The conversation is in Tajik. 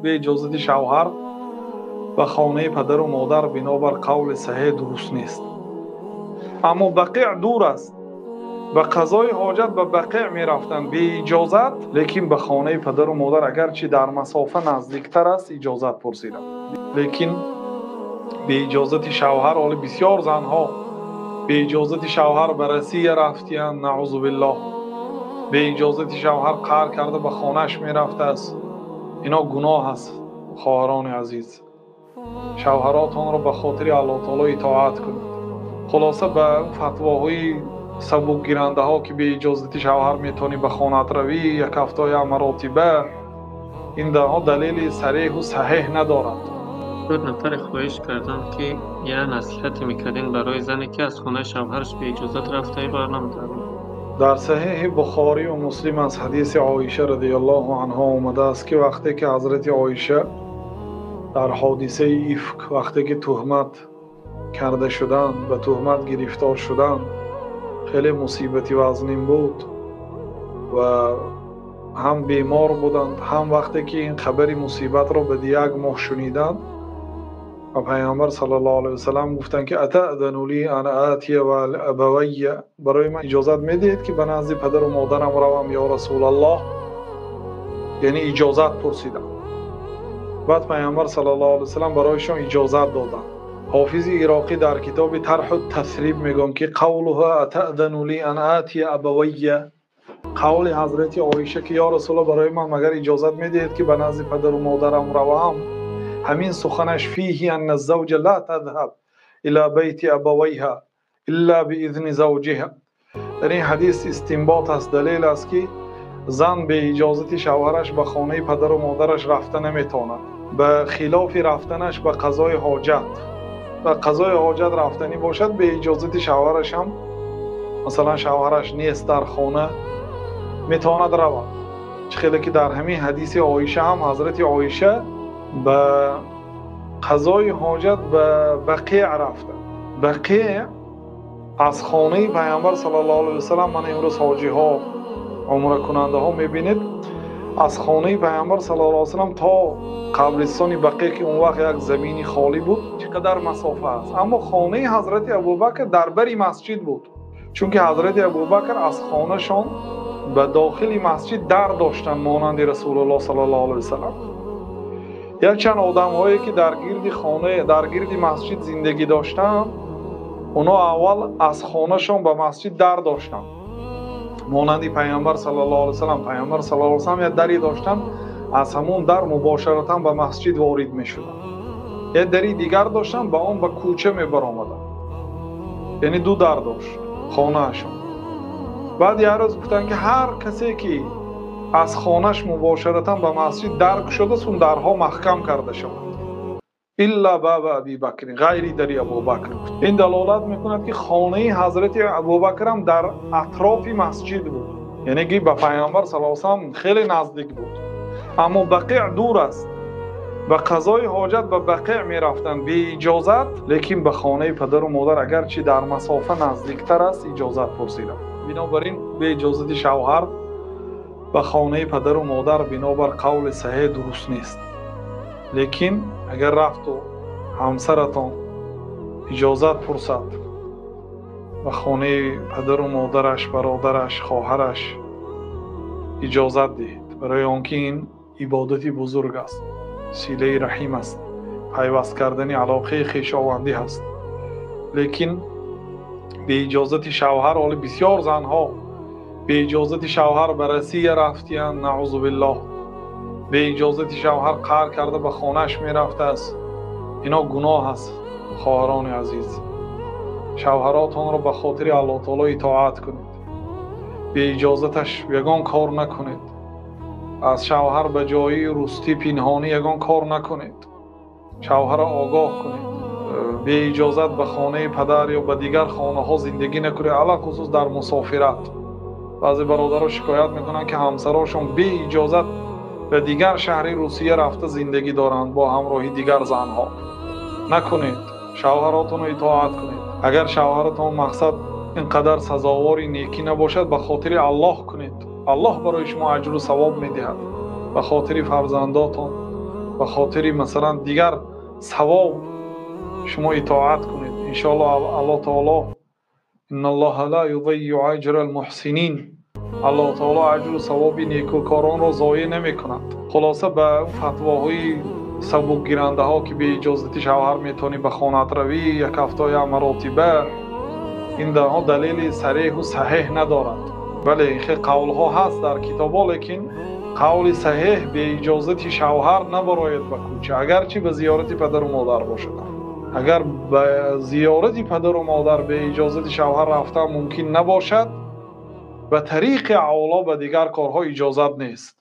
Бе иҷозати шавҳар ба хонаи падару модар бинобар қавли саҳеҳ дуруст нест. Аммо Бақеъ дур аст. Ба қазои ҳоҷат ба Бақеъ мерафтанд бе иҷозат, лекин ба хонаи падару модар агарчи дар масофа наздиктар аст, иҷозат пурсиданд. Лекин бе иҷозати шавҳар, ҳоло бисёр занҳо бе иҷозати шавҳар ба Русия рафтанд, наъӯзу биллоҳ. Бе иҷозати шавҳар қаҳр карда ба хонааш мерафтааст. Ино гуноҳ аст, хоҳарони азиз. Шавҳаротонро ба хотири Аллоҳи таъоло итоат кунед. Хулоса ба фатвоҳои сабукгирандаҳо ки бе иҷозати шавҳар метавонӣ ба хонаат равӣ як ҳафта ё маротиба, ин даҳо далели сареҳу саҳеҳ надорад. Ду нафаре хоҳиш карданд, ки як насиҳате мекардин барои зане, ки аз хонаи шавҳараш бе иҷозат рафта барнамегардад. Дар Саҳеҳи Бухорӣ ва Муслим аз ҳадиси Оиша разияллоҳу анҳо омадааст, ки вақте ки ҳазрати Оиша дар ҳодисаи Ифк, вақте ки туҳмат карда шуданд, ба туҳмат гирифтор шуданд, хеле мусибати вазнин буд ва ҳам бемор буданд, ҳам вақте ки ин хабари мусибатро ба як моҳ шуниданд ва Паёмбар саллаллоҳу алайҳи васаллам гуфтанд, ки атаъзану ли ан атия ва абавайя, барои ман иҷозат медиҳед, ки ба назди падару модарам равам ё Расулаллоҳ? Яъне иҷозат пурсиданд. Баъд Паёмбар саллаллоҳу алайҳи васаллам барояшон иҷозат доданд. Ҳофизи Ироқӣ дар китоби Тарҳут Тасриб мегӯяд, ки қавлуҳа атаъзану ли ан атия абавайя, қавли ҳазрати Оиша ки ё Расулаллоҳ, барои ман магар иҷозат медиҳед, ки ба назди падару модарам равам, ҳамин суханаш фиҳи анна завҷа ла тадҳаб ила байти абавайҳа илла биизни завҷиҳа. Дар ин ҳадис истинбот аст, далел аст, ки зан бе иҷозати шавҳараш ба хонаи падару модараш рафта наметавонад, ба хилофи рафтанаш ба қазои ҳоҷат. Ба қазои ҳоҷат рафтанӣ бошад, бе иҷозати шавҳараш ҳам, масалан шавҳараш нест дар хона, метавонад равад. Чӣ хеле ки дар ҳамин ҳадиси Оиша ҳам ҳазрати Оиша ба қазои ҳоҷат ба Бақеъ рафта. Бақеъ аз хонаи Паёмбар саллаллоҳу алайҳи васаллам, ман имрӯз ҳоҷиҳо, умракунандаҳо мебинед, аз хонаи Паёмбар саллаллоҳу алайҳи васаллам то қабристони Бақеъ, ки он вақт як замини холӣ буд, чӣ қадар масофа аст. Аммо хонаи ҳазрати Абӯбакр дар бари масҷид буд, чунки ҳазрати Абӯбакр аз хонашон ба дохили масҷид дар доштанд, монанди Расулуллоҳ саллаллоҳу алайҳи васаллам. Якчанд одамҳое ки дар гирди хона, дар гирди масҷид зиндагӣ доштанд, онҳо аввал аз хонашон ба масҷид дар доштанд, монанди Паёмбар саллаллоҳу алайҳи васаллам. Паёмбар саллаллоҳу алайҳи васаллам як даре доштанд, аз ҳамон дар мубошаратан ба масҷид ворид мешуданд. Як дари дигар доштанд, ба он ба кӯча мебаромаданд. Яъне ду дар дошт хонаашон. Баъд як рӯз гуфтанд, ки ҳар касе ки аз хонаш мубошаратан ба масҷид дар кушодааст, он дарҳо маҳкам карда шавад, илла баба Аби Бакр, ғайри дари Абӯбакр. Ин далолат мекунад, ки хонаи ҳазрати Абӯбакр ҳам дар атрофи масҷид буд, яъне ки ба Паёмбар саллаллоҳу алайҳи васаллам хеле наздик буд. Аммо Бақеъ дур аст. Ба қазои ҳоҷат ба Бақеъ мерафтанд бе иҷозат, лекин ба хонаи падару модар агарчи дар масофа наздиктар аст, иҷозат пурсиданд. Бинобар ин бе иҷозати шавҳар ба хонаи падару модар бинобар қавли саҳеҳ дуруст нест. Лекин агар рафту ҳамсаратон иҷозат пурсад, ба хонаи падару модараш, бародараш, хоҳараш иҷозат диҳед, барои он ки ин ибодати бузург аст, силаи раҳим аст, пайваст кардани алоқаи хешовандӣ ҳаст. Лекин бе иҷозати шавҳар, ҳоло бисёр занҳо бе иҷозати шавҳар ба Русия рафтанд, наъӯзу биллоҳ. Бе иҷозати шавҳар қаҳр карда ба хонааш мерафтааст. Ино гуноҳ аст, хоҳарони азиз. Шавҳаротонро ба хотири Аллоҳи таъоло итоат кунед. Бе иҷозаташ ягон кор накунед. Аз шавҳар ба ҷои рустӣ пинҳонӣ ягон кор накунед. Шавҳарро огоҳ кунед. Бе иҷозат ба хонаи падар ё ба дигар хонаҳо зиндагӣ накунед, алалхусус дар мусофират. Баъзе бародарон шикоят мекунанд, ки ҳамсарашон бе иҷозат ба дигар шаҳри Русия рафта зиндагӣ доранд бо ҳамроҳи дигар занҳо. Накунед, шавҳаратонро итоат кунед. Агар шавҳаратон мақсад инқадар сазовори некӣ набошад, ба хотири Аллоҳ кунед. Аллоҳ барои шумо аҷру савоб медиҳад. Ба хотири фарзандотон, Ба хотири масалан дигар савоб шумо итоат кунед. Иншоаллоҳ Аллоҳ таоло инналлоҳа ла юзаййиу аҷрал муҳсинин, Аллоҳ таоло аҷру савоби некӯкоронро зоеъ намекунад. Хулоса ба фатвоҳои сабукгирандаҳо ки бе иҷозати шавҳар метавонӣ ба хонаат равӣ як ҳафта як маротиба, ин дарҳо далели сареҳу саҳеҳ надорад. Бале, ин хел қавлҳо ҳаст дар китобҳо, лекин қавли саҳеҳ бе иҷозати шавҳар набарояд ба кӯча, агарчи ба зиёрати падару модар бошад. Агар ба зиёрати падару модар бе иҷозати шавҳар рафтан мумкин набошад, ба тариқи авло ба дигар корҳо иҷозат нест.